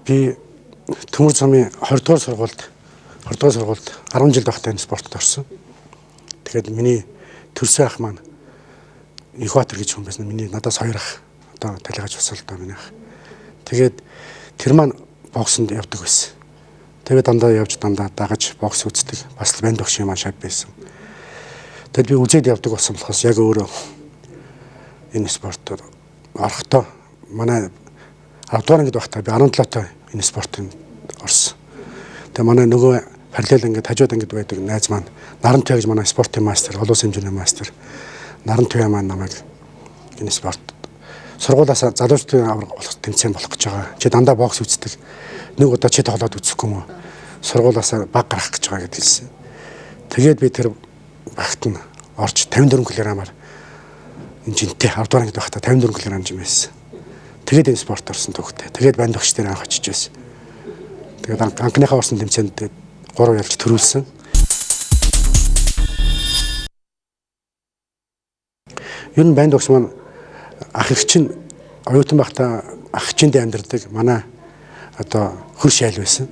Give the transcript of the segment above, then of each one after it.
Би Төмөр замын 20 дугаар сургуульд 20 дугаар сургуульд 10 жил байхдаа энэ спортод орсон. Тэгээд миний төрсөн ах маань Инхбатар гэж хүн байсан. Миний надаас хоёр ах одоо талигаж бас л доо миний ах. Тэгээд тэр маань боксонд явдаг байсан. Тэгээд дандаа явж дандаа дагаж бокс үздэг. Бас л банд багшийн маань шав байсан. Тэгээд би үзээд явдаг болсон болохоос яг өөрөө энэ спортод орохдоо манай 10 дугаар ангид байхдаа би 17-той энэ спортод орсон. Тэгээ манай нөгөө параллел ангид хажууд ангид байдаг найз маань Наран Туяа гэж манай спортын мастер, олон улсын хэмжээний мастер Наран Туяа маань намайг энэ спорт сургуулиас залуучдын аварга болох тэмцээн болох гэж байгаа. Чи дандаа бокс үздэг. Нэг удаа чи тоглоод үзэхгүй юм уу? Сургуулиас баг гаргах гэж байгаа гэдээ хэлсэн. Тэгээд би тэр багт нь орж 54 кг-аар энэ жинтэй 10 дугаар ангид байхдаа 54 кг жин байсан. Тэгээд энэ спорт орсон төгтэй. Тэгээд банд багш дээр анх очиж байсан. Тэгээд анхныхаа орсон тэмцээнд 3 ялж төрүүлсэн. Ер нь банд багш маань ах эгч чинь оюутан байхдаа ах эгчиндээ амьдардаг манай одоо хөр шайл байсан.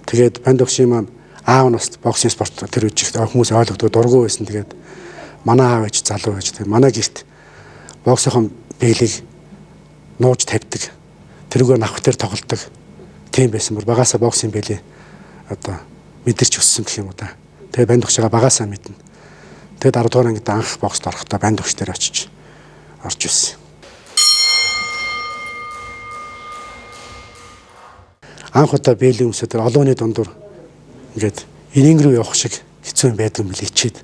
Тэгээд банд багшийн маань аав нь бас боксын спорт тэр үед их хүмүүс ойлгодог дургүй байсан. Тэгээд манай аав ээж залуу байж тэгээд манай гэрт боксынхон бэлийг нууж тавьдаг. Тэрүүгээр навх дээр тоглодог. Тийм байсан бүр багасаа боксын бэлээ одоо мэдэрч өссөн гэх юм уу да. Тэгээд банд багшигаа багасаа мэднэ. Тэгээд 10 дугаар ангид анх бокст орохдоо банд багш дээр очиж орж ирсэн. Анх удаа бэлэн өмсөд тэр олон хүний дундуур ингээд эринг рүү явах шиг хэцүү юм байдаг юм билээ ичээд.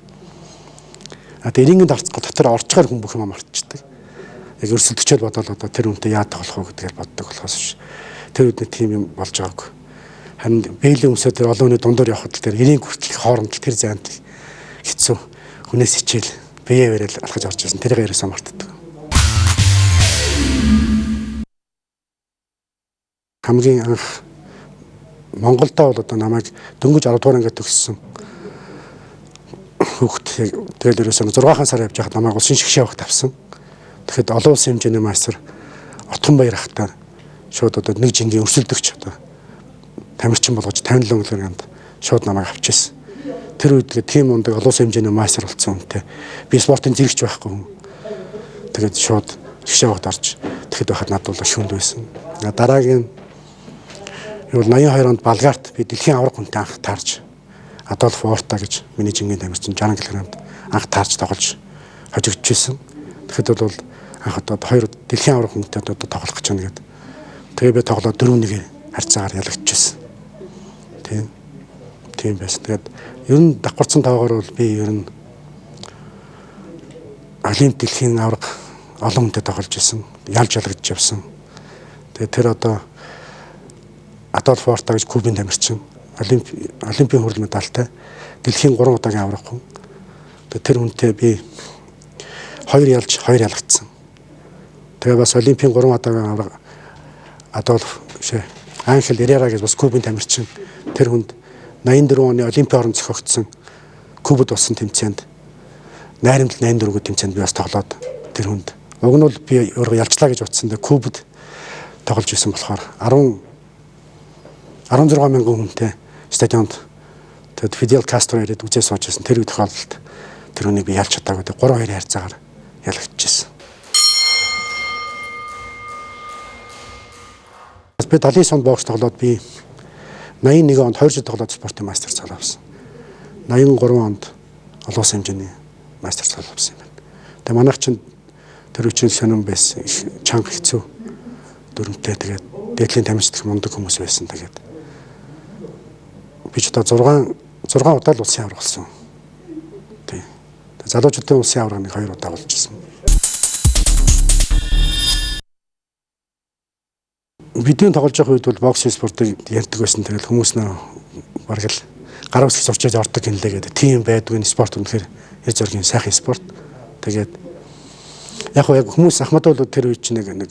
А тэр эрингийн дотор орчхоор хүн бүх юм мартчихдаг. Яг өрсөлдөгчөд бодоол одоо тэр хүнтэй яа тоглох вэ гэдгээр боддог болохоос биш. Тэр үед нэг тийм юм болж байгаагүй. Харин бэлэн өмсөд тэр олон хүний дундуур явхад л тэр эринг хүртэл хооронд тэр зайд хэцүү. Хүнээс хичээл бие барайл алхаж орж ирсэн. Тэрийг ерөөсөө мартдаг. Хамгийн анх Монголдо бол одоо намайг дөнгөж 10 дугаар ангид төгссөн хүүхэд яг тэгэл ерөөсөө 6 сар явж байхад намайг улсын шгшээ авах тавьсан. Тэгэхэд олон улсын хэмжээний мастер Отгонбаяр ахтаар шууд одоо нэг жингийн өрсөлдөгч одоо тамирчин болгож 57 кг-нд шууд намайг авчихсан. Тэр үед тэгээ тийм ундаг олон улсын хэмжээний мастер болсон хүнтэй. Би спортын зэрэгч байхгүй хүн. Тэгээд шууд шгшээ авахд орж тэгэхэд байхад надад бол шүнд байсан. Дараагийн юу 82 онд Болгарт би дэлхийн аварга хүнтэй анх таарч Адольф Орта гэж миний жингийн тамирчин 60 кг-нд анх таарч тоглож хожигдчихсэн. Тэгэхэд бол анх одоо хоёр дэлхийн аварга хүнтэй одоо тоглох гэж байна гэдэг. Тэгээ би тоглоод 4-1 харьцаагаар ялагдчихсэн. Тийм. Тийм байсан. Тэгээд ер нь давхарцсан тоогоор бол би ер нь Олимп дэлхийн аварга олон хүнтэй тоглож исэн. Ялж ялагдж явсан. Тэгээд тэр одоо Адольф Орта гэж Кубын тамирчин Олимпийн хүрэл медальтай дэлхийн 3 удаагийн аварга хүн. Тэгээд тэр хүнтэй би 2 ялж 2 ялагдсан. Тэгээ бас Олимпийн 3 удаагийн аварга Адольф Анхел Эрера гэж бас Кубын тамирчин тэр хүнд 84 оны Олимпийн орон зохиогдсон Кубад болсон тэмцээнд найрамдал 84 тэмцээнд би бас тоглоод тэр хүнд уг нь бол би өөрөө ялжлаа гэж утсан. Тэгээ Кубад тоглож исэн болохоор 16 мянган хүнтэй стадионд тэгэд Фидел Кастро ирээд үзээ сууж байсан. Тэр тохиолдолд тэр хүнийг би ялж чадаагүй. 3-2 харьцаагаар ялагдчихсан. Би 79 онд бокс тоглоод би 81 онд 2 жил тоглоод спортын мастер цол авсан. 83 онд олон улсын хэмжээний мастер цол авсан юм байна. Тэгээ манайх чинь тэр үеийн сонирн байсан. Их чанга хэцүү дүрмтэй тэгээд дээдлийн тамирчдах мундаг хүмүүс байсан. Тэгээд би ч одоо 6 удаа л улсын аварга болсон. Тийм. Залуучуудын улсын аварга нэг 2 удаа болж ирсэн. Бидний тоглож байгаа үед бол боксын спортыг ярьдаг байсан. Тэгэл хүмүүс нөө бараг л гар үсгэж сурчаад ордог гинлээ гэдэг. Тийм байдгүй энэ спорт үнэхээр эр зөргийн сайхан спорт. Тэгээд яг хөө яг хүмүүс ахмад бол тэр үед чинь нэг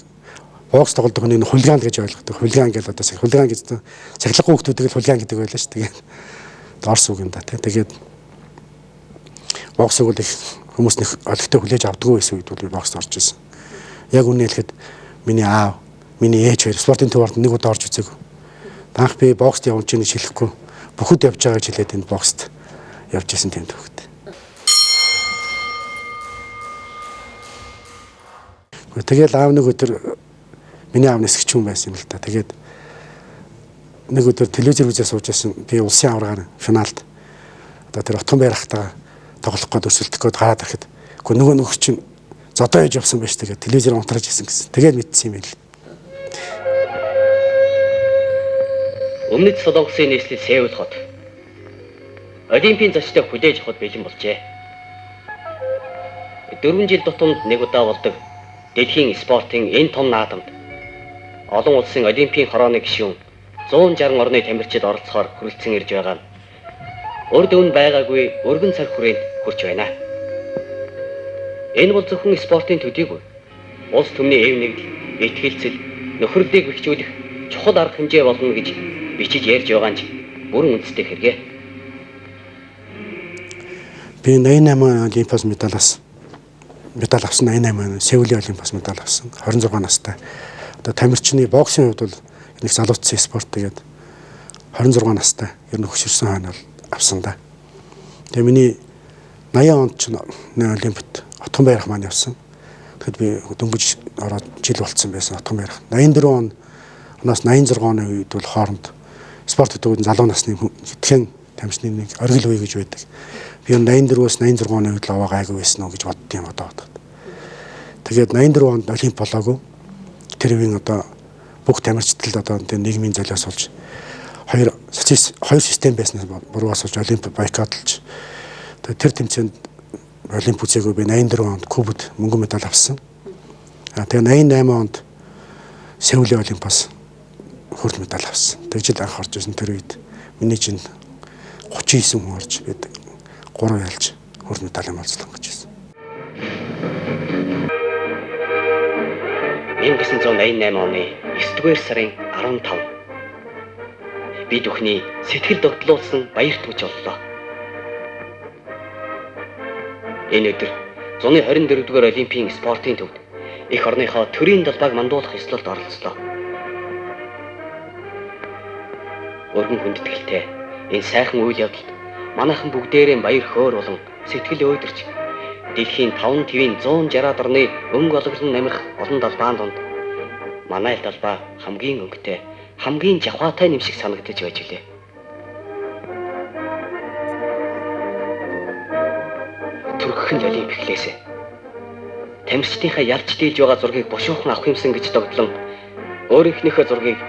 бокс тоглодог хүний хулиган гэж ойлгодог. Хулиган гэж одоо хулиган гэж сахилгагүй хүмүүсийг л хулиган гэдэг байлаа шүү. Тэгээд орс үг юм да тий. Тэгээд боксыг бол их хүмүүс нэг олигтой хүлээж авдаггүй байсан үед бол би бокст орж ирсэн. Яг үнэ хэлэхэд миний аав, миний ээж хоёр спортын төв орд нэг удаа орж үзээгүй. Анх би бокст явж байгааг гэж хэлэхгүй. Бүхэд явж байгаа гэж хэлээд энэ бокст явж исэн тийм төвхөд. Тэгэл аав нэг өдөр миний аав нисгч хүн байсан юм л да. Тэгээд нэг өдөр телевизээр үзээ сууж байсан. Би улсын аваргаар финалд одоо тэр Отгон байрахтайгаа тоглох гээд өрсөлдөх гээд гараад ирэхэд үгүй нөгөө нөхөр чинь зодоо хийж явсан байж тэгээд телевизээр унтрааж исэн гэсэн. Тэгээд мэдсэн юм байл. Өмнөд Солонгосын нийслэл Сеул хот Олимпийн зочдыг хүлээж авахд бэлэн болжээ. 4 жил тутамд нэг удаа болдог дэлхийн спортын энэ том наадамд олон улсын олимпийн хорооны гишүүн 160 орны тамирчид оролцохоор хүрэлцэн ирж байгаа нь урд өмнө байгаагүй өргөн цаг хүрээнд хүрч байна. Энэ бол зөвхөн спортын төдийгүй улс түмний эв нэгдэл, итгэлцэл, нөхөрлөлийг бэхжүүлэх чухал арга хэмжээ болно гэж бичиж ярьж байгаа нь ч бүрэн үндэстэй хэрэгэ. Би 88 Олимпиас медалаас медаль авсан, 88 Сеулийн Олимпиас медаль авсан. 26 настай. Одоо тамирчны боксын хувьд бол нэг залуутсан спорт, тэгээд 26 настай ер нь хөшөрсөн хойно бол авсан да. Тэгээ миний 80 онд ч Олимпиад Отгон байрах маань явсан. Тэгэхэд би дөнгөж ороод жил болцсон байсан Отгон байрах. 84 оноос 86 оны үед бол хооронд спорт гэдэг нь залуу насны хэдхэн тамирчны нэг оргил үе гэж байдаг. Би 84-өөс 86 оны үед л овоо гайгүй байсан уу гэж бодд юм одоо бодоход. Тэгээд 84 онд Олимп болоогүй. Тэр үеийн одоо бүх тамирчдад одоо тэр нийгмийн золиос болж хоёр систем байснаас буруугаас болж Олимп бойкотлж тэр тэмцээнд Олимп үзээгүй. Би 84 онд Кубад мөнгөн медаль авсан. Тэгээ 88 онд Сеулийн Олимпиас хөрөл медаль авсан. Тэр жил анх орж ирсэн тэр үед миний чинь 39 хүн орж бид 3 ялж хөрөл медалийн болцлон гэж байсан. 1988 оны 9-р сарын 15 бид бүхний сэтгэл догдлуулсан баяр түүж боллоо. Энэ өдөр 124-р Олимпийн спортын төвд эх орныхоо төрийн далбааг мандуулах ёслолд оролцлоо. Өргөн хүндэтгэлтэй энэ сайхан үйл явдалд манайхан бүгдээрээ баяр хөөр болон сэтгэл өөдөрч дэлхийн 5 твийн 160 орны өнгө ологлон намирах олон далбаан дунд манай далбаа хамгийн өнгөтэй, хамгийн жавхаатай юм шиг санагдаж байж билээ. Түргхэн Олимп эхлээсэ. Тамирчдынхаа ялж дийлж байгаа зургийг бушуухан авах юмсан гэж догдлон өөрийнхнийхөө зургийг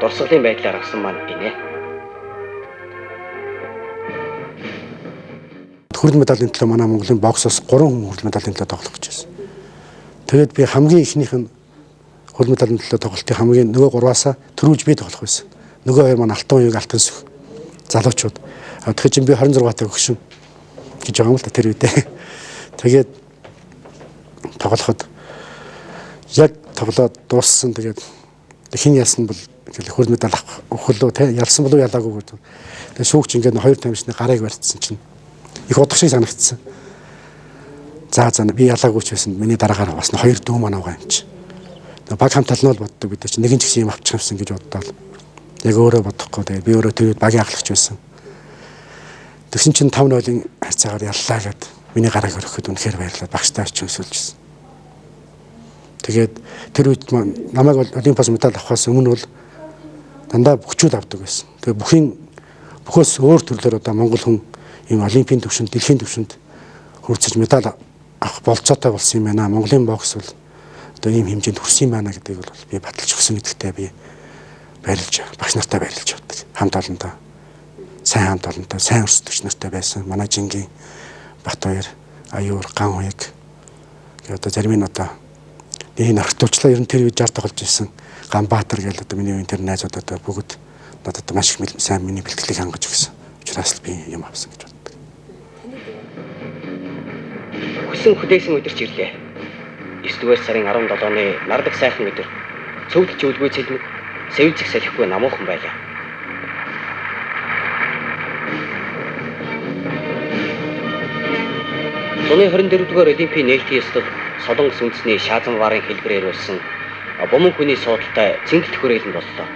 дурсгалын байдлаар авсан маань инээ. Хүрэл медалийн төлөө манай Монголын боксоос 3 хүн хүрэл медалийн төлөө тоглох гэж байсан. Тэгээд би хамгийн ихнийх нь хүрэл медалийн төлөө тоглолтын хамгийн нөгөө гурваасаа төрүүлж би тоглох байсан. Нөгөө хоёр маань алтан уяг, алтан сүх залуучууд. Тэгэхээр чинь би 26 таа өгшин гэж байгаа юм л та тэр үедээ. Тэгээд тоглоход яг тоглоод дууссан. Тэгээд хэн ялсан бол хүрэл медаль авах өхөлөө те ялсан болов ялаагүй гэдэг. Тэгээд шүүгч ингээд хоёр тамирчны гарыг барьцсан чинь их удах шиг санагдсан. За би ялаагүй ч байсан миний дараагаар бас хоёр дүү маань байгаа юм чи. Баг хамт олон бол боддог бид чи нэгэн ч гэсэн юм авчих юмсан гэж боддоо. Яг өөрөө бодохгүй. Тэгээд би өөрөө тэр үед багийн ахлагч байсан. Тэгсэн чинь 5-0-ын харьцаагаар яллаа гэд миний гарыг өргөхөд үнэхээр баярлаад багштай очиж өсөлжсэн. Тэгээд тэр үед намайг бол Олимпиас медаль авахаас өмнө бол дандаа бөхчүүд авдаг байсан. Тэгээд бүхөөс өөр төрлөөр одоо монгол хүн ийм олимпийн түвшинд, дэлхийн түвшинд хүрцэж медаль авах болцоотой болсон юм байна. Монголын бокс бол одоо ийм хэмжээнд хүрсэн юм байна гэдгийг бол би баталж өгсөн гэдэгтээ би баярлж, багш нартай баярлж явдаг. Хамт олондоо сайн хамт олонтой, сайн өрсөлдөгч нартай байсан. Манай Жингийн Батбаяр, Аюур, Ган хуяг гэх одоо зарим нь одоо энэ орхитуулчлаа ер нь тэр үед 60 тоглож ирсэн. Ганбаатар гэл одоо миний үеийн тэр найзууд одоо бүгд надад маш их сайн миний бэлтгэлийг хангаж өгсөн. Учраас л би юм авсан гэж боддог. Хүсэн хүлээсэн өдөрч ирлээ. 9-р сарын 17-ны нардаг сайхан өдөр. Цөвлөж өвлгүй цэлмэг, сэвзэх салхигүй намуухан байлаа. Зуны 24-р Олимпийн нээлтийн ёслол Солонгос үндэсний Шаазанварын хэлбэрээр болсон буман хүний суудалтай цэнгэлт хүрээлэн боллоо.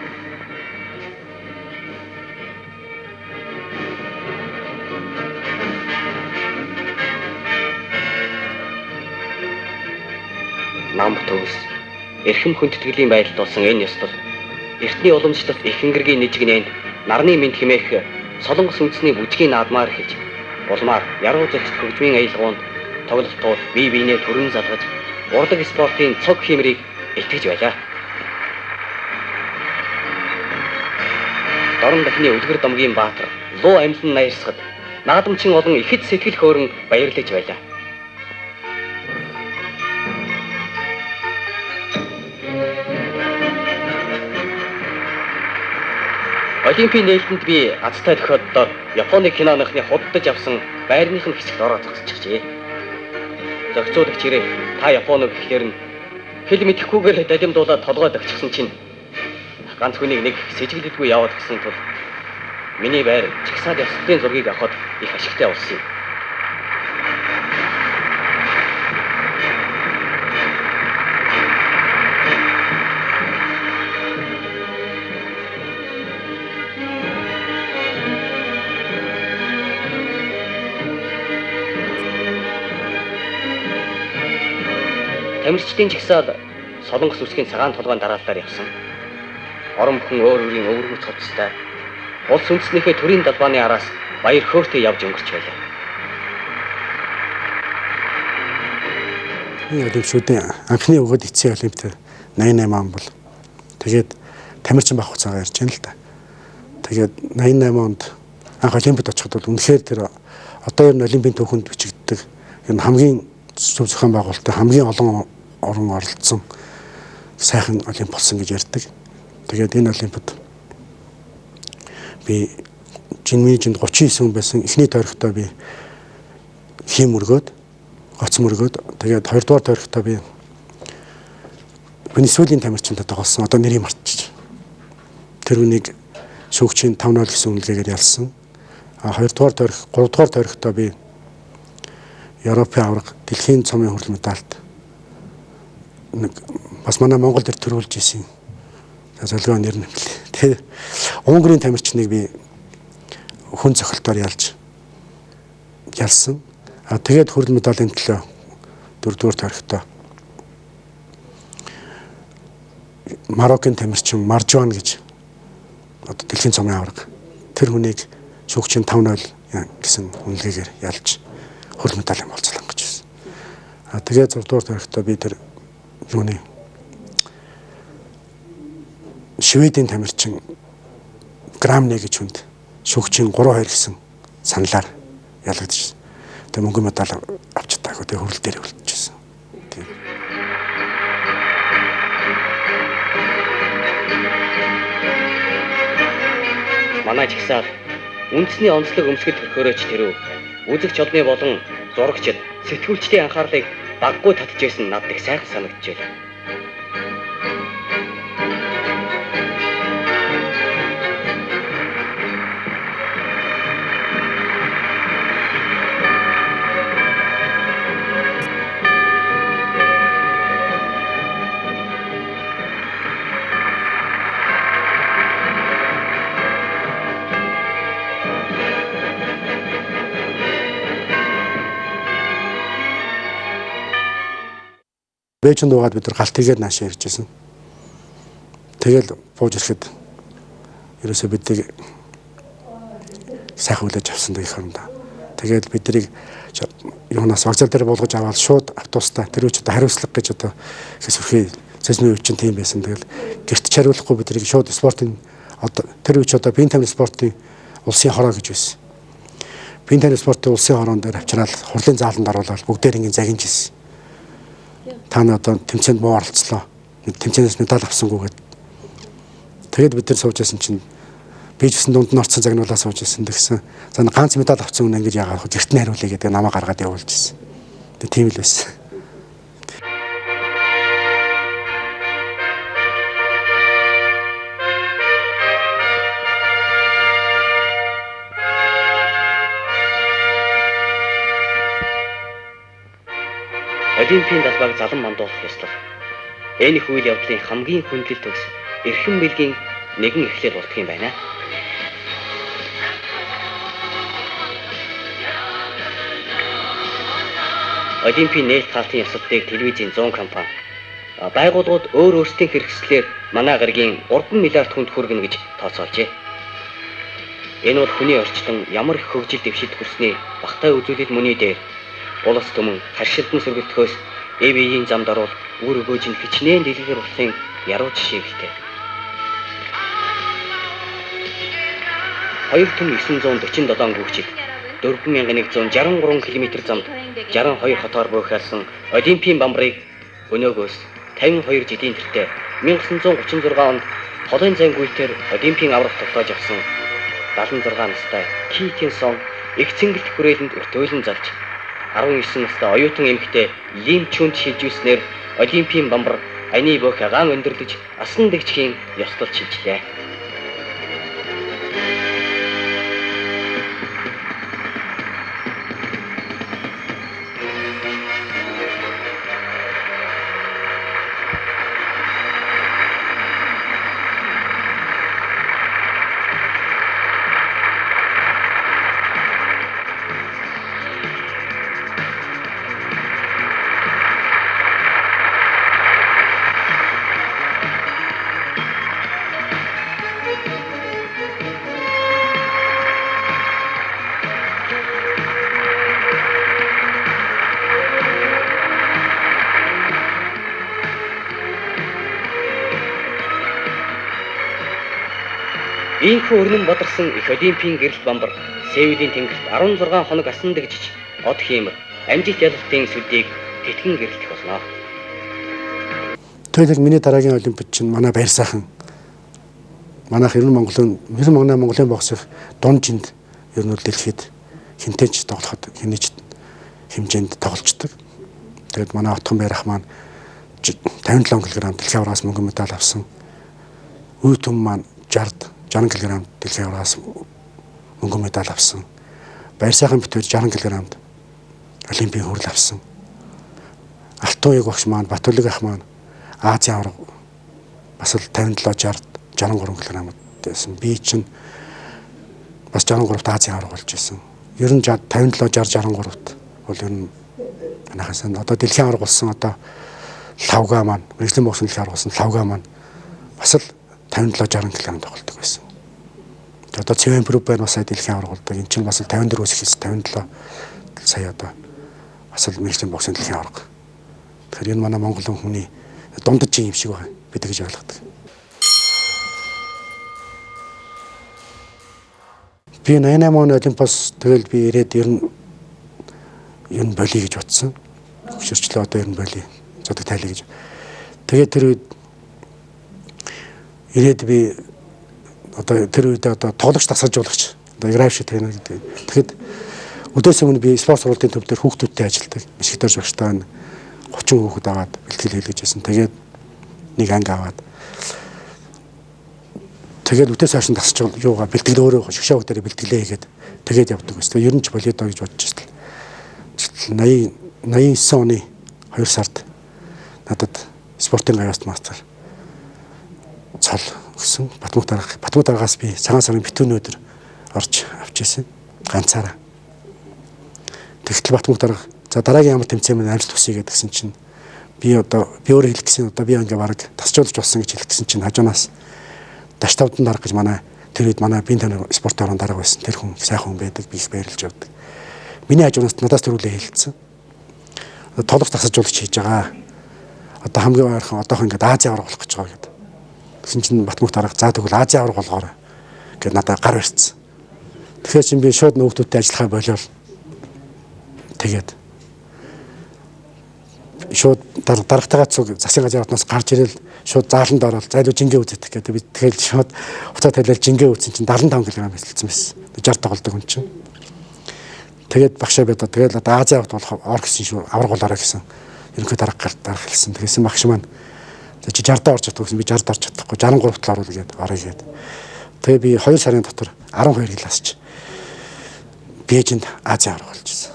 Нам төгс эрхэм хүндэтгэлийн байдалд болсон энэ ёслол эртний уламжлалт их хөнгөргийн нэжигнэнд нарны мэнд хэмээх Солонгос үндэсний бүжгийн наадмаар эхэлж улмаар яруу зохист хөгжмийн аялгаунд тоглолтууд бие биенээ түрэн залгаж урлаг спортын цог хиймрийг итгэж байлаа. Дорн дахны үлгэр домгийн баатар Луу амьлан наярсахад наадамчин олон ихэд сэтгэл хөөрөн баярлаж байлаа. Олимпийн нээлтэнд би азтай тохиолдолд Японы киноныхны худалдаж авсан байрных нь хэсэгт ороо зогсчихжээ. Зохицуулагч ирээ та Японог гэхлээр нь хэл мэдэхгүйгээр далимдуулаад толгой дагчихсан чинь ганц хүнийг нэг сэжиглэлгүй яваад гисэн тул миний байр чагсаал ёслолын зургийг авахад их ашигтай болсон юм. Тамирчдын жагсаал Солонгос үсгийн цагаан толгойн дарааллаар явсан. Орон бүхэн өөр өөрийн өвөрмөц хувцастай улс үндэснийхээ төрийн далбааны араас баяр хөөртэй явж өнгөрч байлаа. Энэ олимпиадын анхны өгөөд эцсийн олимпиад 88 он бол тэгээд тамирчин байх хугацаагаа ярьж байна л да. Тэгээд 88 онд анх олимпиад очиход бол үнэхээр тэр одоо ер нь олимпийн түүхэнд бичигддэг энэ хамгийн зөв зохион байгуулалтын хамгийн олон орон оролцсон сайхан олимп болсон гэж ярьдаг. Тэгээд энэ олимпиад би жинмийн жинд 39 хүн байсан. Эхний тойрогтоо би хийм өргөөд, гоц мөргөөд, тэгээд хоёрдугаар тойрогтоо би Венесуэлийн тамирчинтай тоглосон. Одоо нэрийг мартчих. Тэр хүнийг шүүгчийн 5-0 гэсэн үнэлгээгээр ялсан. А хоёрдугаар тойрог, гуравдугаар тойрогтоо би Европын аварга дэлхийн цомын хүрэл медальт нэг бас манай Монгол дээр төрүүлж исэн. Золгоо нэр нэмлээ. Тэгээ Унгарын тамирчныг би хүн цохилтоор ялж ялсан. А тэгээд хүрэл медалийн төлөө дөрөвдүгээр тойрогтоо Мароккийн тамирчин Маржуан гэж одоо дэлхийн цомын аварга тэр хүнийг шүүгчийн 5-0 гэсэн үнэлгээгээр ялж хүрэл медалийн болцол хангаж байсан. А тэгээд 6 дугаар тойрогтоо би тэр юуны Шведийн тамирчин Грамне гэж хүнд шүүгчийн 3-2 гэсэн саналаар ялагдчихсан. Тэгээ мөнгөн медаль авч чадаагүй. Тэгээ хүрэл дээр үлдчихсэн. Тийм. Манай жагсаал үндэсний онцлог өмсгөл төрхөөрөөч тэрүү үзэгч олны болон зурагчид сэтгүүлчдийн анхаарлыг баггүй татж байсан надад их сайхан санагдчихлаа. Бээжин дуугаад бид нар галт хийгээд наашаа ирж байсан. Тэгэл бууж ирэхэд ерөөсөө биднийг сайхан хүлээж авсан дэх юм да. Тэгээд биднийг юунаас вокзал дээр буулгаж аваад шууд автобустай тэр үеч одоо хариуцлага гэж одоо их сөрхий цэцмийн үеч чинь тийм байсан. Тэгэл гэрт ч хариулахгүй биднийг шууд спортын одоо тэр үеч одоо биеийн тамир спортын улсын хороо гэж байсан. Биеийн тамир спортын улсын хороон дээр авчираад хурлын зааланд оруулаад бүгдээр ингэ загинж ирсэн. Та нар одоо тэмцээнд муу оролцлоо. Тэмцээнээс медаль авсангүй гэд. Тэгээд бид нар сууж байсан чинь би ч гэсэн дунд нь орцсон загнуулаа сууж байсан. Тэгсэн. За ганц медаль авсан хүн ингэж яагаад гэрт нь хариулъя гэдэг намайг гаргаад явуулж ирсэн. Тэгээд тийм л байсан. Олимпийн далбааг залан мандуулах ёслол. Энэ их үйл явдлын хамгийн хүндлэл төгс эрхэм бэлгийн нэгэн эхлэл болдго юм байна. Олимпийн нээлт хаалтын ёслолтыг телевизийн 100 компани, Байгууллагууд өөр өөрсдийн хэрэгслээр манай гарагийн 3 миллиард хүнд хүргэнэ гэж тооцоолжээ. Энэ бол хүний орчлон ямар их хөгжил дэвшилт хүрсний багтай үзүүлэл мөний дээр улс түмэн харшилдан сөргөлдөхөөс эв эвийн замд орвол үр өгөөж нь хичнээн дэлгэр болохын яруу жишээгэлтэй. 2947 гүйчид 4163 км замд 62 хотоор буйхаалсан Олимпийн бамбарыг өнөөгөөс 52 жилийн тэртээ 1936 онд холын зайн гүйлтээр Олимпийн аварга тогтоож авсан 76 настай Китинсон их цэнгэлт хүрээлэнд өртөөлөн залж 19 настай оюутан эмэгтэй Лим Чүнд шилжүүлснээр Олимпийн бамбар ани бөх агаан өндөрлөж асан дэгчхийн ёслол шилжлээ. Ийхүү өрнөн бадарсан их Олимпийн гэрэл бамбар Сеулийн тэнгэрт 16 хоног асан дэгжиж од хиймэр амжилт ялалтын сүлдийг тэтгэн гэрэлтэх болно. Тэгэл миний дараагийн Олимпиад чинь манай баяр сайхан манайх ер нь Монголын ер нь манай Монголын боксых дунд жинд ер нь бол дэлхийд хинтэй ч тоглоход хэний ч хэмжээнд тоглолцдог. Тэгээд манай Отхон баярах маань 57 кг дэлхийн аваргаас мөнгөн медаль авсан. Үе түм маань 60 кг дэлхийн аваргаас мөнгөн медаль авсан. Баяр сайхан битүүр 60 кг-д Олимпийн хүрэл авсан. Алтан уяг багш маань Батүлэг ах маань Азийн аварга бас л 57 60 63 кг-д байсан. Би чинь бас 63-т Азийн аварга болж исэн. Ер нь 57 60 63-т бол ер нь манайхаас одоо дэлхийн аварга болсон одоо лавга маань мэргэжлийн боксын дэлхийн аварга болсон лавга маань бас л 57 60 кг тоглодог байсан. Одоо Цэвэн Прүбэн бас дэлхийн аварга болдог. Энд чинь бас 54-өөс эхэлсэн 57 сая одоо бас л мэргэжлийн боксын дэлхийн аварга. Тэгэхээр энэ манай Монголын хүний дундаж юм шиг байна. Би тэгж ойлгодог. Би 88 оны Олимпиас тэгэл би ирээд ер нь болиё гэж бодсон. Хөшөрчлөө одоо ер нь болиё. Зодог тайлаа гэж. Тэгээд тэр үед ирээд би одоо тэр үед одоо тоглогч дасгалжуулагч одоо график тренер гэдэг. Тэгэхэд өдөөс өмнө би спорт сургуулийн төв дээр хүүхдүүдтэй ажилладаг. Мишигдэрж багштай 30 хүүхэд аваад бэлтгэл хийлгэж байсан. Тэгээд нэг анги аваад тэгээд өдөөс хойш дасч юугаа бэлтгэл өөрөө шгшээ дээр бэлтгэлээ хийгээд тэгээд явдаг байсан. Тэгээд ер нь ч болио доо гэж бодож байсан. 89 оны 2 сард надад спортын гавьяас мастер цол өгсөн. Батмөх даргаас би цагаан сарын битүүн өдөр орж авч ирсэн. Ганцаараа. Тэгтэл Батмөх дарга за дараагийн ямар тэмцээн минь амжилт хүсье гэдгсэн чинь би одоо би өөрөө хэлэх гэсэн одоо би ингээ бараг тасчуулж болсон гэж хэлэх гэсэн чинь хажуунаас Даштавдан дарга гэж манай тэр үед манай бие тань спортын орон дарга байсан. Тэр хүн сайхан хүн байдаг. Би их баярлж явдаг. Миний хажуунаас надаас төрүүлээ хэлсэн. Тоглох тасалжуулагч хийж байгаа. Одоо хамгийн ойрхон одоохон ингээд Азийн аварга болох гэж байгаа гэдэг. Тэгсэн чинь Батмөх дарга за тэгвэл Азийн аварга болгоорой гэд надад гар барьцсан. Тэгэхээр чинь би шууд нөгөөдүүдтэй ажиллахаа болиол тэгээд шууд даргатайгаа цуг засгийн газрын хотноос гарч ирэл шууд зааланд ороод зайлуу жингээ үзэх гэдэг. Би тэгэл шууд хуцаа тавилал жингээ үзсэн чинь 75 кг эсэлсэн байсан. 60 тоглодог хүн чинь. Тэгээд багшаа би одоо тэгэл одоо Азийн аварга болох ор гэсэн шүү аварга болоорой гэсэн. Ерөнхий дарга дарга хэлсэн. Тэгсэн багш маань за чи 60-д орж чадахгүй гэсэн. Би 60-д орж чадахгүй 63-т л оруулаа гэд орё гэд. Тэгээ би 2 сарын дотор 12 килоос Бээжинд Азийн аварга болж ирсэн.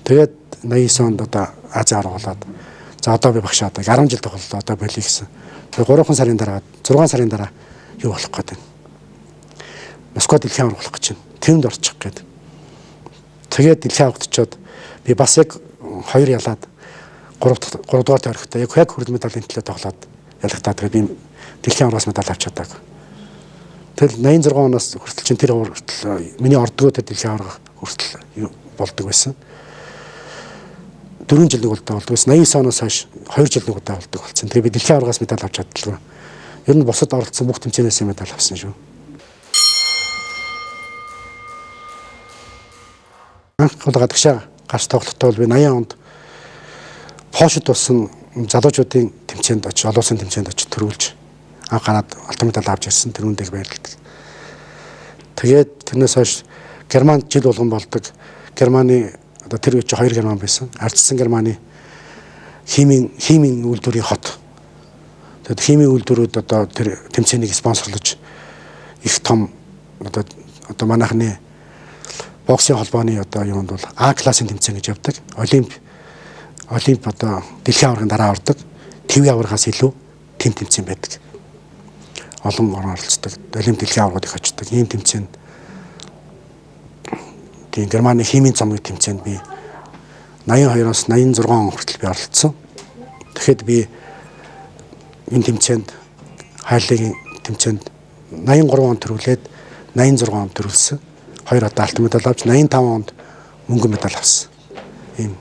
Тэгээд 89 онд одоо Азийн аварга болоод за одоо би багшаа одоо 10 жил тоглолоо одоо болиё гэсэн. Тэгээ 3 сарын дараа 6 сарын дараа юу болох гээд байна. Москва дэлхийн аварга болох гэж байна. Тэнд орчих гээд. Тэгээд дэлхийн аваргад очиод би бас яг хоёр ялаад 3 дугаар тойрогтой яг хүрэл медалийн төлөө тоглоод ялагдаа. Тэгээд би дэлхийн аваргаас медаль авч чадаагүй. Тэгэл 86 оноос хүртэл чинь тэр хүртэл миний ордгоо тэр дэлхийн аварга хүртэл болдог байсан. 4 жил нэг удаа болдог байсан. 89 оноос хойш 2 жил нэг удаа болдог болсон. Тэгээ би дэлхийн аваргаас медаль авч чаддалгүй. Ер нь бусад оролцсон бүх тэмцээнээс медаль авсан шүү. Анх бол гадагшаа гарч тоглохдоо бол би 80 онд Польшид болсон залуучуудын тэмцээнд очиж, олон улсын тэмцээнд очиж төрүүлж анх гараад алтан медаль авч ирсэн. Тэр үндэ их баярладаг. Тэгээд тэрнээс хойш Германд жил болгон болдог. Германы одоо тэр үед чи 2 Герман байсан. Ардчсан Германы химийн үйлдвэрийн хот. Тэгээд химийн үйлдвэрүүд одоо тэр тэмцээнийг спонсорлож их том одоо манайхны боксын холбооны одоо юунд бол А классын тэмцээн гэж явдаг. Олимп одоо дэлхийн аваргын дараа ордог. Твийн аваргаас илүү тэм тэмцээн байдаг. Олон орн оролцдог. Олимп дэлхийн аваргууд их очдог. Ийм тэмцээн тийм Германы химийн цомгийн тэмцээнд би 82-оос 86 он хүртэл би оролцсон. Тэгэхэд би энэ тэмцээнд хайрлын тэмцээнд 83 он төрүүлээд 86 он төрүүлсэн. 2 удаа алтан медаль авч 85 онд мөнгөн медаль авсан. Ийм.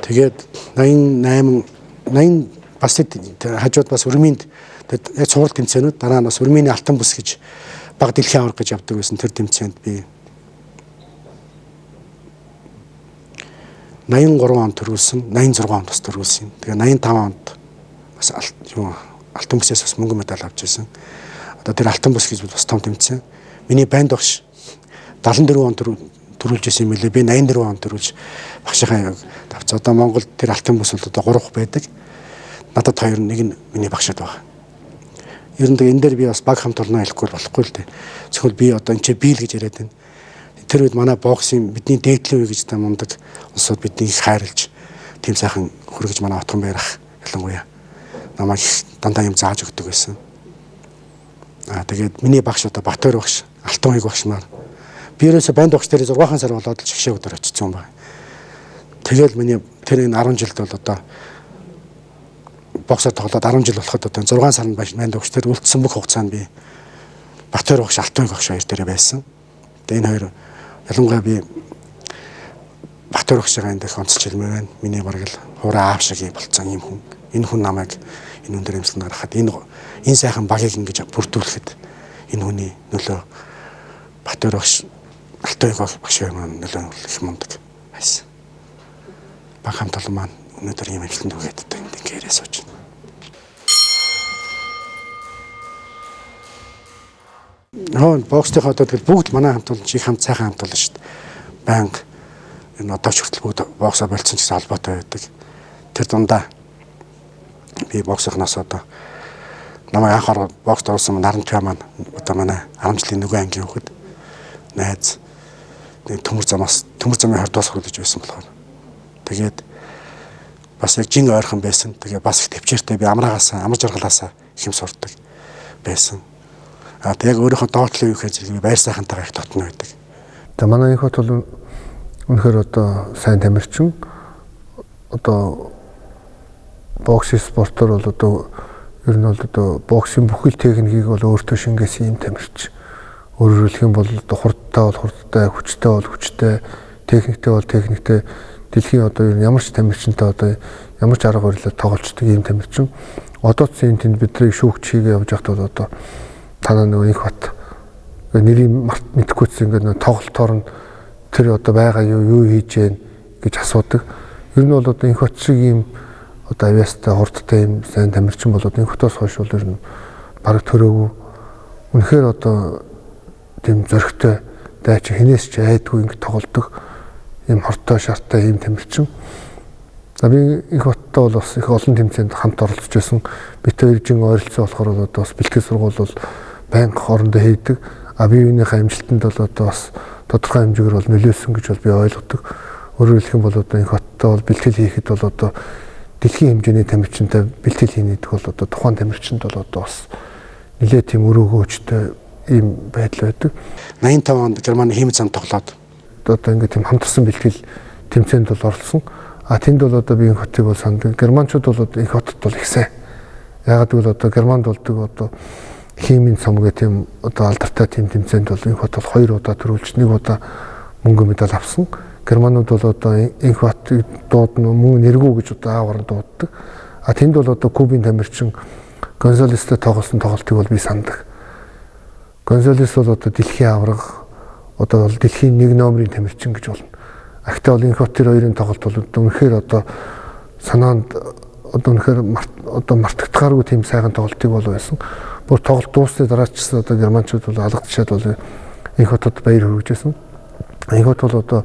Тэгээд 88 80 бас хажууд бас өрминд яг цуврал тэмцээнүүд дараа нь бас өрмийн алтан бүс гэж баг дэлхийн аварга гэж явдаг байсан. Тэр тэмцээнд би 83 онд төрүүлсэн, 86 онд бас төрүүлсэн. Тэгээ 85 онд бас алтан бүсээс бас мөнгөн медаль авч ирсэн. Одоо тэр алтан бүс гэж бас том тэмцээн. Миний банд багш 74 онд төрүүлж исэн юм лээ. Би 84 онд төрүүлж багшийнхаа тавц. Одоо Монголд тэр алтан бүс бол одоо 3 байдаг. Надад 2, нэг нь миний багшид байгаа. Ер нь энэ дээр би бас баг хамт олноо хэлэхгүй болохгүй л дээ. Зөвхөн би одоо энэ ч бийл гэж яриад байна. Тэр үед манай боксын бидний дээдлийн үе гэж та мундаг улсууд бидний их хайрлж тийм сайхан хөргөж манай отгон байрах ялангуяа намайг их дандаа юм зааж өгдөг байсан. Аа тэгээд миний багш одоо Батөр багш, Алтан хоёг багш маань би ерөөсө банд багш дээр 6 сар болоод л жигшээ өдөр очсон юм байна. Тэгэл миний тэр энэ 10 жилд бол одоо боксоор тоглоод 10 жил болоход одоо 6 сар нь банд багш тэр үлдсэн бүх хугацаанд би Батөр багш, Алтан багш хоёр дээр байсан. Тэгээ энэ хоёр ялангуяа би Батөр багшгаа энд их онцолж хэлмээр байна. Миний бараг л хураа аав шиг болцсон юм хүн. Энэ хүн намайг энэ өндөр амжилтанд гаргахад энэ сайхан багийг ингэж бүрдүүлэхэд энэ хүний нөлөө Батөр багш, Алтан багш маань нөлөө их мундаг байсан. Баг хамт олон маань өнөөдөр ийм амжилтанд хүргээд одоо энд ингэ яриа сууж байна. Боксынхаа одоо тэгэл бүгд манай хамт олон их хамт сайхан хамт олон шүү дээ. Байнга энэ одоо ч хүртэл бүгд боксоо болцсон ч гэсэн холбоотой байдаг. Тэр дундаа би боксынхнаас одоо намайг анх ороод бокст орсон Наранчаа маань одоо манай 10 жилийн нөгөө ангийн хүүхэд найз нэг төмөр замын 20 дугаар сургууль гэж байсан болохоор тэгээд бас яг жин ойрхон байсан. Тэгээ бас их төвчээртэй би амраагаасаа амар жаргалаасаа их юм сурдаг байсан. А тэг яг өөрийнхөө доотлын юу гэхээр зэрэг байр сайхантайгаа их дотно байдаг. За манай их хот бол үнэхээр одоо сайн тамирчин одоо боксын спортоор бол одоо ер нь бол одоо боксын бүхэл техникийг бол өөртөө шингээсэн юм тамирч. Өөрөөр хэлэх юм бол одоо хурдтай бол хурдтай, хүчтэй бол хүчтэй, техниктэй бол техниктэй дэлхийн одоо ямар ч тамирчинтай одоо ямар ч арга барилаар тоглолцдог юм тамирчин. Одоо ч энэ тэнд бидний шүүгч хийгээ явж байхад бол одоо танаа нөгөө их бат нэрийг мэдэхгүйц ингээд нөгөө тоглолтоор нь тэр одоо байгаа юу хийж гэн гэж асуудаг. Ер нь бол одоо инх бат шиг ийм одоо авиастай хурдтай ийм сайн тамирчин бол одоо инх хотоос хойш бол ер нь бараг төрөөгүй. Үнэхээр одоо тийм зөрөгтэй дайч хинээс ч айдгүй ингэ тоглодог ийм хортой шартай ийм тамирчин. За би инх баттай бол бас их олон тэмцээнд хамт оролцож байсан. Бид хоёр жин ойролцоо болохоор бол одоо бас бэлтгэл сургууль бол байнга хоорондоо хийдэг. А бие биенийхээ амжилтанд бол одоо бас тодорхой хэмжээгээр бол нөлөөлсөн гэж бол би ойлгодог. Өөрөөр хэлэх юм бол одоо инх баттай бол бэлтгэл хийхэд бол одоо дэлхийн хэмжээний тамирчинтай бэлтгэл хийнэ гэдэг бол одоо тухайн тамирчинд бол одоо бас нэлээд тийм өрөөгөөчтэй ийм байдал байдаг. 85 онд Германы химийн зам тоглоод одоо ингээд тийм хамтарсан бэлтгэл тэмцээнд бол оролцсон. А тэнд бол одоо би Инх хотыг бол санддаг. Германчууд бол Инх хотод бол их сайн. Ягаад гэвэл одоо Германд болдог одоо химийн цом гэх тийм одоо алдартай тийм тэмцээнд бол Инх хот бол 2 удаа төрүүлж 1 удаа мөнгө медаль авсан. Германууд бол одоо Инх хотыг дуудна, мөн нэргүү гэж одоо аавар нь дууддаг. А тэнд бол одоо Кубын тамирчин Гонзалестэй тоглосон тоглолтыг бол би сандаг. Гонзалес бол одоо дэлхийн аварга, одоо бол дэлхийн 1 номерын тамирчин гэж болно. Гэхдээ бол Инх хот тэр хоёрын тоглолт бол үнэхээр одоо санаанд одоо үнэхээр одоо мартагдахааргүй тийм сайхан тоглолтыг бол байсан. Бүр тоглолт дууссаны дараа ч гэсэн одоо германчууд бол алгадчаад бол Инх хотод баяр хүргэжсэн. Инх хот бол одоо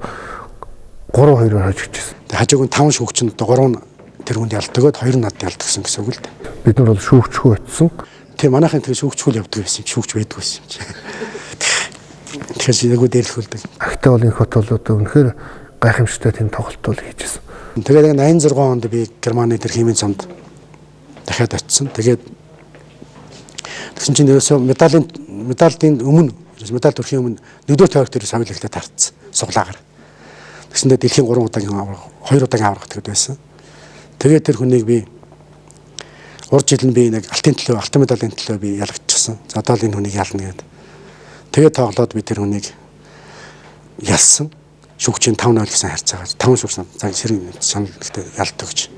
3-2-оор хожигдчихсэн. Хажууг нь 5 шүүгч нь одоо 3 тэр хүнд ялдагод 2 надад ялдагсан гэсэн үг л дээ. Бид нар бол шүүгчхүү очсон. Тийм манайхын тэр шүүгчхүү явдаг байсан юм, шүүгч байдгүй байсан юм чи. Тэгэхээр айгүй дээрлэхүүлдэг. Гэхдээ бол Инх хот бол одоо үнэхээр гайхамшигтай тийм тоглолт бол хийжсэн. Тэгээд яг 86 онд би Германы тэр химийн цомд дахиад очисон. Тэгээд тэгсэн чинь ерөөсөө медалийн өмнө, медаль төрхийн өмнө нэгдүгээр тойрог дээр соёл эхлээд тартсан. Суглаагаар. Тэгсэндээ дэлхийн 3 удаагийн аварга, 2 удаагийн аварга тэгэд байсан. Тэгээд тэр хүнийг би урд жил нь би нэг алтын төлөө, алтан медалийн төлөө би ялагдчихсан. За одоо л энэ хүнийг ялна гэд. Тэгээд тоглоод би тэр хүнийг ялсан. Шүүгчийн 5-0 гэсэн харьцаагаар 5 шүүгч цаг сэрэг саналтай ялдаг гэж.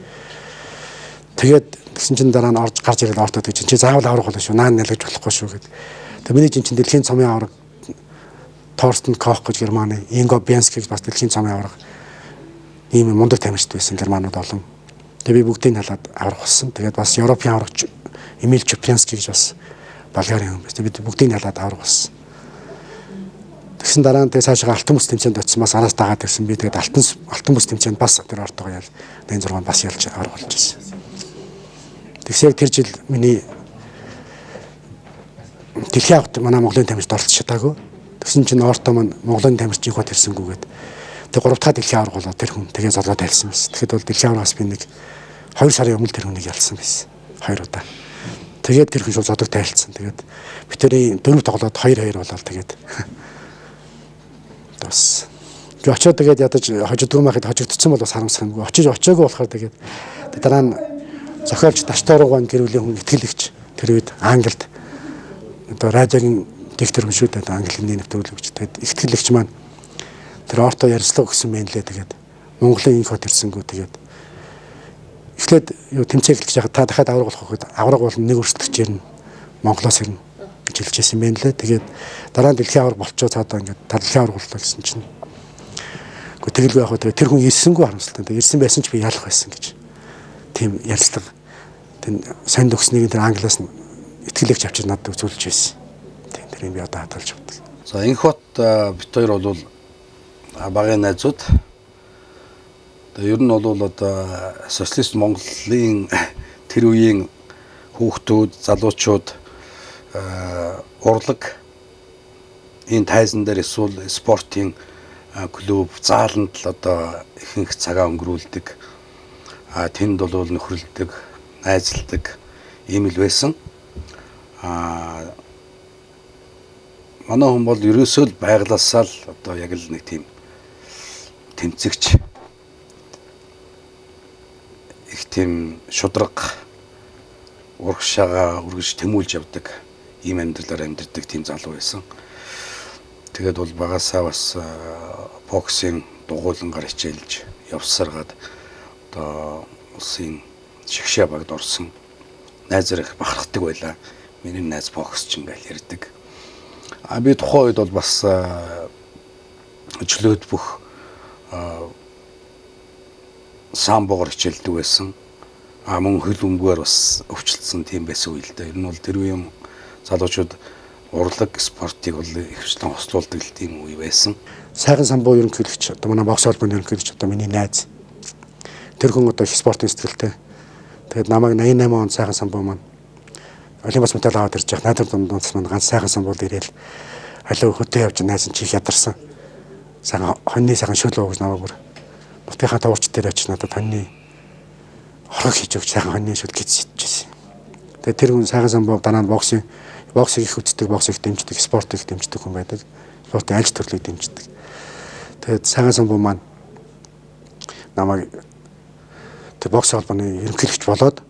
Тэгээд тэгсэн чинь дараа нь орж гарч ирээд ортод гэж чи заавал аврах болно шүү. Наан ялгаж болохгүй шүү гэд. Тэгээд миний чинь дэлхийн цомын аварга Торстен Кох гэж Германы, Инго Бенски гэж бас дэлхийн цомын аварга ийм мундаг тамирчид байсан германууд олон. Тэгээд би бүгдийг халаад аврах болсон. Тэгээд бас Европын аваргач Эмил Чупрянский гэж бас Болгарын хүн байсан. Бид бүгдийг халаад аврах болсон. Тэгсэн дараа нь тэгээ цаашаа алтан бүс тэмцээнд очсон, бас араас дагаад ирсэн. Би тэгээд алтан бүс тэмцээнд бас тэр ортогоо ял 86 бас ялж аврах болж ирсэн. Тэгсэн яг тэр жил миний дэлхийн аваргад манай Монголын тамирчид оролцож чадаагүй. Тэгсэн чинь орто маань Монголын тамирчин хот ирсэнгүүгээд тэг 3 дахь дэлхийн аварга болоо тэр хүн тэгээ золгоо тайлсан байсан. Тэгэхэд бол дэлхийн аваргаас би нэг 2 сарын өмнө тэр хүнийг ялсан байсан. 2 удаа. Тэгээд тэр хүн шууд зодог тайлцсан. Тэгээд бид тэрийн 4 тоглоод 2-2 болоод тэгээд бас би очиод тэгээд ядаж хожигдгүй байхад хожигдсон бол бас харамсах юмгүй. Очиж очиагүй болохоор тэгээд дараа нь зохиолч Дашторгоон гэр бүлийн хүн итгэлэгч тэр үед Англид одоо радиогийн директор хүн шүү дээ. Английн нэвтрүүлэгч. Тэгээд итгэлэгч маань тэр орто ярьцлага өгсөн мэн лээ. Тэгээд Монголын инх хот ирсэнгүү тэгээд эхлээд юу тэмцээн эхэлж байхад та дахиад авраг болох гэхэд авраг бол нэг өрсөлдөгчээр нь Монголоос ирнэ гэж хэлжсэн юм байна лээ. Тэгээд дараа нь дэлхийн аварга болчоо цаадаа ингээд та дэлхийн аварга боллоо гэсэн чинь. Гэхдээ тэгэлгүй яг тэр хүн ирсэнгүй харамсалтай. Тэгээд ирсэн байсан ч би ялах байсан гэж. Тийм ярьцлага. Тэр санд өгснийг тэр англиас нь итгэлэгч авчир надад үзүүлж байсан. Тийм тэр юм би одоо хадгалж авдаг. За Инх хот бит хоёр бол багын найзууд. Тэгээ ер нь бол одоо социалист Монголын тэр үеийн хүүхдүүд, залуучууд урлаг энэ тайзан дээр эсвэл спортын клуб зааланд л одоо ихэнх цагаа өнгөрүүлдэг. Тэнд бол нөхрөлдөг, найзалдаг ийм л байсан. Манай хүн бол ерөөсөө л байглаасаа л одоо яг л нэг тийм тэмцэгч их тийм шудраг урагшаага үргэж тэмүүлж явдаг ийм амьдралаар амьдардаг тийм залуу байсан. Тэгээд бол багасаа бас боксын дугуйлангаар хичээлж явсаргаад одоо улсын шигшээ багт орсон. Найзаар их бахархдаг байлаа. Миний найз боксч ингээл ярьдаг. Би тухайн үед бол бас чөлөөт бүх самбогоор хичээлдэг байсан. Мөн хөл өмгөөр бас өвчлөлтсөн тийм байсан үе л дээ. Ер нь бол тэр үеийн залуучууд урлаг спортыг бол ихэвчлэн хослуулдаг л тийм үе байсан. Сайхан самбуу ерөнхийлөгч одоо манай бокс холбооны ерөнхийлөгч одоо миний найз. Тэр хүн одоо их спортын сэтгэлтэй. Тэгээд намайг 88 онд сайхан самбуу маань Олимпиас медаль аваад ирж явах найдвар дундаас маань ганц сайхан самбууд ирээл алив хөтөө явж найз нь чих ядарсан. Сайхан хоньны сайхан шөл уу гэж намайг бүр нутгийнхаа таварч дээр очиж надад хоньны хорог хийж өгч сайхан хоньны шөл гэж идчихсэн. Тэгээд тэр хүн сайхан самбуу дараа нь боксыг их үздэг, боксыг дэмждэг, спортыг дэмждэг хүн байдаг. Спортын аль ч төрлийг дэмждэг. Тэгээд сайхан самбуу маань намайг Тэр бокс холбооны ерөнхийлөгч болоод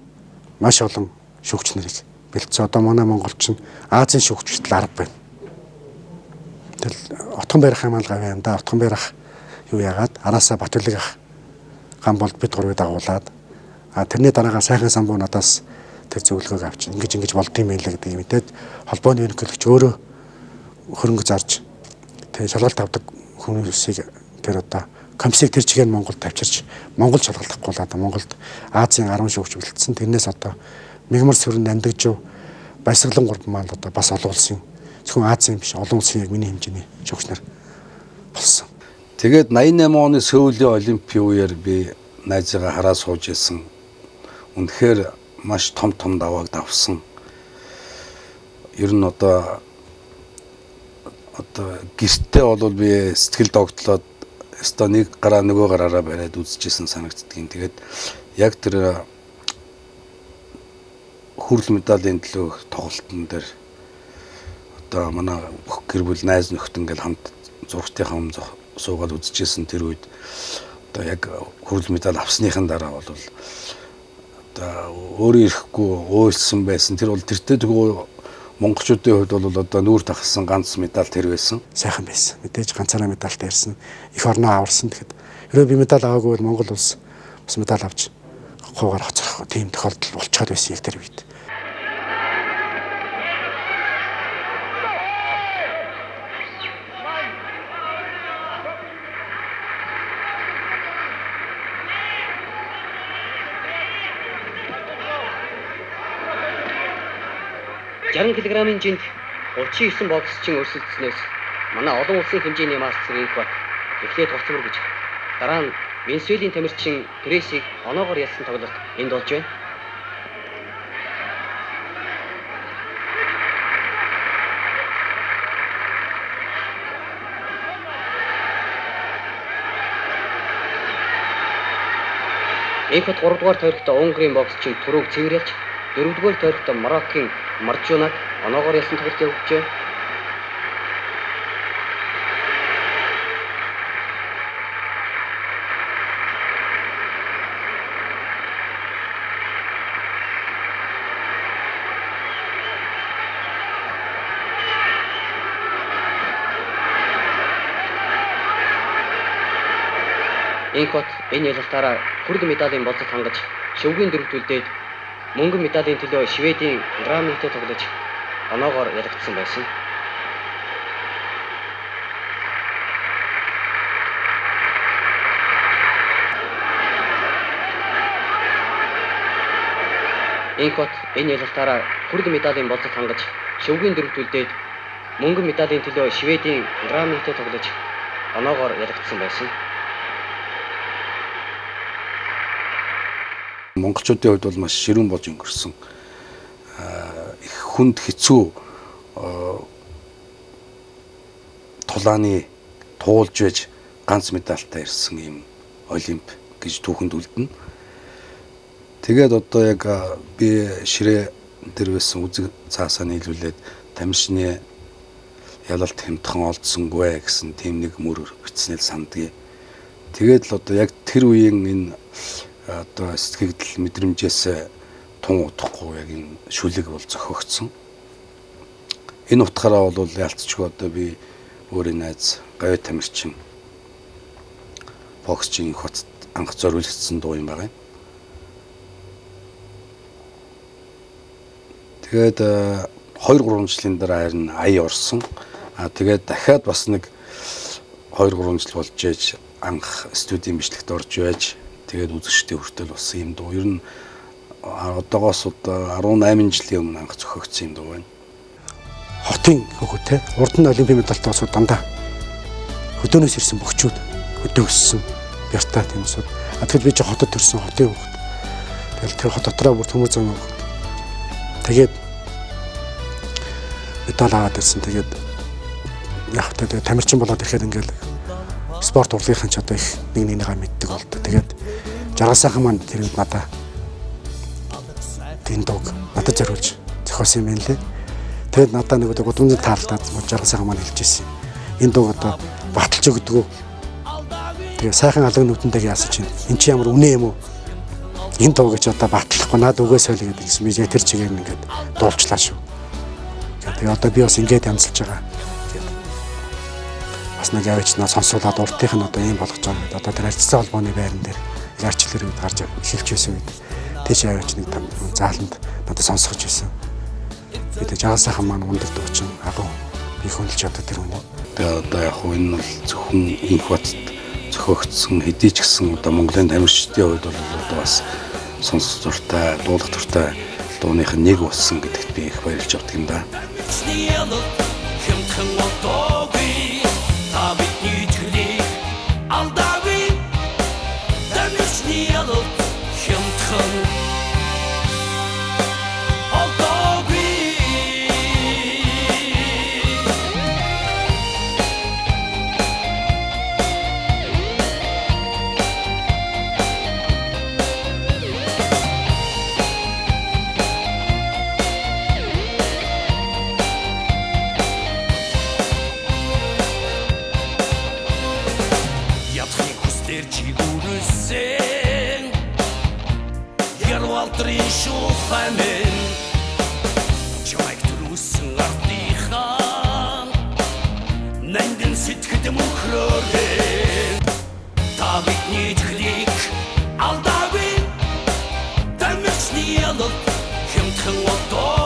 маш олон шүүгч нарыг бэлдсэн. Одоо манай монголч нь Азийн шүүгч хүртэл 10 байна. Тэгэл Отгон барих юм ал гавь юм да. Отгон барих юу яагаад араасаа Батүлэг ах гам болд бид гурвыг дагуулад тэрний дараагаар сайхан самбуу надаас тэр зөвлөгөөг авч ингэж ингэж болдсон юм байлаа гэдгийг мэдээд холбооны ерөнхийлөгч өөрөө хөрөнгө зарж тэгээ шалгалт авдаг хүмүүсийг тэр одоо комиссийг тэр чигээр Монголд тавьчирч Монгол шалгалт авахгүй л одоо Монголд Азийн 10 шүүгч бэлдсэн. Тэрнээс одоо Мигмар сүрэн Нандагжив Баясгалан гурван маань одоо бас олон улсын зөвхөн Азийн биш олон улсын яг миний хэмжээний шүүгч нар болсон. Тэгээд 88 оны Сөүлийн олимпийн үеэр би найзыгаа хараа сууж исэн. Үнэхээр маш том том давааг давсан. Ер нь одоо гэртээ бол би сэтгэл догтлоод өстой нэг гараа нөгөө гараараа бариад үзчихсэн санагддгийн. Тэгээд яг тэр хүрл медалийн төлөө тоглолтын дээр одоо манай бүх гэр бүл найз нөхдөд ингээл хамт зургтынхаа өмнө суугаад үзчихсэн тэр үед одоо яг хүрл медаль авсныхан дараа бол одоо өөрөө ирэхгүй уйлсан байсан. Тэр бол тэртээ тэгвэл монголчуудын хувьд бол одоо нүүр тахалсан ганц медаль тэр байсан. Сайхан байсан. Мэдээж ганцаараа медальтай ирсэн. Их орноо аварсан. Тэгэхэд хэрвээ би медаль аваагүй бол Монгол улс бас медаль авч хуугаар хоцрох тийм тохиолдол болчиход байсан яг тэр үед. 60 кг-ын жинд 39 боксчин өрсөлдснөөс манай олон улсын хэмжээний мастер Инхбат эхлээд гоц мөргөж дараа нь Венесуэлийн тамирчин Пресийг оноогоор ялсан тоглолт энд болж байна. Инхбат 3 дугаар тойрогт Унгарын боксчин Түрүүг цэвэрлж 4 дугаар тойрогт Мароккийн Маржунаг оноогоор ялсан тоглолт явуулжээ. Инхбат энэ ялалтаараа хүрд медалийн болцолт хангаж шөвгийн дөрөвт үлдээд мөнгөн медалийн төлөө Шведийн Грамнитэй тоглож оноогоор ялагдсан байсан. Инхбат энэ ялалтаараа хүрд медалийн болцолт хангаж шөвгийн дөрөвт үлдээд мөнгөн медалийн төлөө Шведийн Грамнитэй тоглож оноогоор ялагдсан байсан. Монголчуудын хувьд бол маш ширүүн болж өнгөрсөн. Их хүнд хэцүү тулааны туулж байж ганц медальтай ирсэн юм олимп гэж түүхэнд үлдэнэ. Тэгээд одоо яг би ширээ дээр байсан үзэг цаасаа нийлүүлээд тамирчны ялалт хямдхан олдсонгүй гэсэн тийм нэг мөр бичснээр сандгийг. Тэгээд л одоо яг тэр үеийн энэ одоо сэтгэгдэл мэдрэмжээс тун удахгүй яг энэ шүлэг бол зохиогдсон. Энэ утгаараа бол ялцчгүй одоо би өөрийн найз Гавь тамирчин боксчин хотод анх зориулагдсан дуу юм байна. Тэгээд 2-3 жилийн дараа харин ая орсон. Тэгээд дахиад бас нэг 2-3 жил болж ээж анх студийн бичлэгт орж байж тэгээд үзэгчдийн хүртэл болсон юм дуу. Ер нь одоогоос одоо 18 жилийн өмнө анх зохиогдсон юм дуу байна. Хотын хөхөтэй урд нь олимпийн медальтай улсууд дандаа хөдөөнөөс ирсэн бөхчүүд хөдөө өссөн бяртай тийм улсууд. А тэгэхэд би чи хотод төрсэн хотын хүүхэд. Тэгэл тэр хот дотроо бүр төмөр зам хүүхэд. Тэгээд медаль аваад ирсэн. Тэгээд яг та тэгээд тамирчин болоод ирэхэд ингээл спорт урлагийнхан ч одоо их нэг нэгнийгаа мэддэг болдог. Тэгээд жаргал сайхан маань тэр үед надаа тийм дууг надад зориулж зохиосон юм байна лээ. Тэгээд надаа нэг өдөр гудамжинд таарлаад жаргал сайхан маань хэлж ирсэн. Энэ дууг одоо баталж өгдөг. Тэгээ сайхан алга нүдэндээ яасан чинь эн чи ямар үнэ юм уу? Энэ дуу гэж одоо батлахгүй наад үгээс ойл гэдэг гэсэн би яг тэр чигээр ингээд дуулчлаа шүү. Тэгээ одоо би бас ингээд янзалж байгаа. Бас нэг явж наа сонсуулаад уртынх нь одоо ийм болгож байгаа гэдэг. Одоо тэр арчсан холбооны байран дээр арчлэр үед гарч эхэлж байсан үед тийш явж нэг там зааланд надад сонсгож байсан. Би тэг жаал сайхан маань ундаг дуучин агуу би хөндлөж одоо тэр үний. Тэгээ одоо яг хуу энэ бол зөвхөн Энхбатад зохиогдсон хэдий ч гэсэн одоо Монголын тамирчдын хувьд бол одоо бас сонсох дуртай, дуулах дуртай дууных нь нэг болсон гэдэгт би их баярлж авдаг юм да. Алдаагүй, тамирчны ялалт хямдхан.